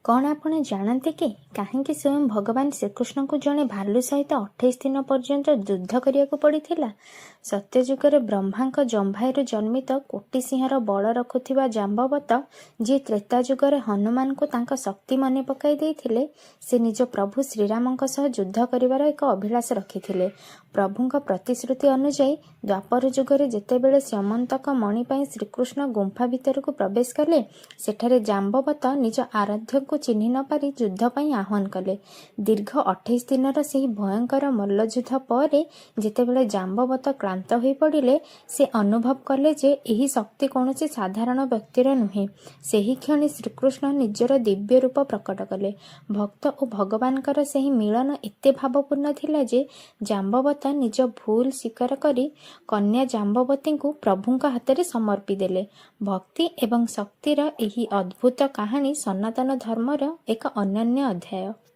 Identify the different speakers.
Speaker 1: କ'ଣ ଆପଣ ଜାଣନ୍ତି କି କାହିଁକି ସ୍ୱୟଂ ଭଗବାନ ଶ୍ରୀକୃଷ୍ଣଙ୍କୁ ଜଣେ ଭାଲୁ ସହିତ 28 ଦିନ ପର୍ଯ୍ୟନ୍ତ ଯୁଦ୍ଧ କରିବାକୁ ପଡ଼ିଥିଲା? ସତ୍ୟଯୁଗରେ ବ୍ରହ୍ମାଙ୍କ ଜମ୍ଭାୟୁରୁ ଜନ୍ମିତ କୋଟି ସିଂହର ବଳ ରଖୁଥିବା ଜାମ୍ବବତ, ଯିଏ ତ୍ରେତା ଯୁଗରେ ହନୁମାନଙ୍କୁ ତାଙ୍କ ଶକ୍ତି ମନେ ପକାଇ ଦେଇଥିଲେ, ସେ ନିଜ ପ୍ରଭୁ ଶ୍ରୀରାମଙ୍କ ସହ ଯୁଦ୍ଧ କରିବାର ଏକ ଅଭିଳାଷ ରଖିଥିଲେ। ପ୍ରଭୁଙ୍କ ପ୍ରତିଶ୍ରୁତି ଅନୁଯାୟୀ ଦ୍ୱାପର ଯୁଗରେ ଯେତେବେଳେ ସ୍ୟମନ୍ତକ ମଣି ପାଇଁ ଶ୍ରୀକୃଷ୍ଣ ଗୁମ୍ଫା ଭିତରକୁ ପ୍ରବେଶ କଲେ, ସେଠାରେ ଜାମ୍ବବତ ନିଜ ଆରାଧ୍ୟଙ୍କୁ ଚିହ୍ନି ନ ପାରି ଯୁଦ୍ଧ ପାଇଁ ଆହ୍ୱାନ କଲେ। ଦୀର୍ଘ 28 ଦିନର ସେହି ଭୟଙ୍କର ମଲ୍ଲଯୁଦ୍ଧ ପରେ ଯେତେବେଳେ ଜାମ୍ବବତ କ୍ଳାନ୍ତ ହୋଇପଡ଼ିଲେ, ସେ ଅନୁଭବ କଲେ ଯେ ଏହି ଶକ୍ତି କୌଣସି ସାଧାରଣ ବ୍ୟକ୍ତିର ନୁହେଁ। ସେହିକ୍ଷଣି ଶ୍ରୀକୃଷ୍ଣ ନିଜର ଦିବ୍ୟ ରୂପ ପ୍ରକଟ କଲେ। ଭକ୍ତ ଓ ଭଗବାନଙ୍କର ସେହି ମିଳନ ଏତେ ଭାବପୂର୍ଣ୍ଣ ଥିଲା ଯେ ଜାମ୍ବବତ ନିଜ ଭୁଲ ସ୍ୱୀକାର କରି କନ୍ୟା ଜାମ୍ବବତୀଙ୍କୁ ପ୍ରଭୁଙ୍କ ହାତରେ ସମର୍ପି ଦେଲେ। ଭକ୍ତି ଏବଂ ଶକ୍ତିର ଏହି ଅଦ୍ଭୁତ କାହାଣୀ ସନାତନ ଧର୍ମର ଏକ ଅନନ୍ୟ ଅଧ୍ୟାୟ।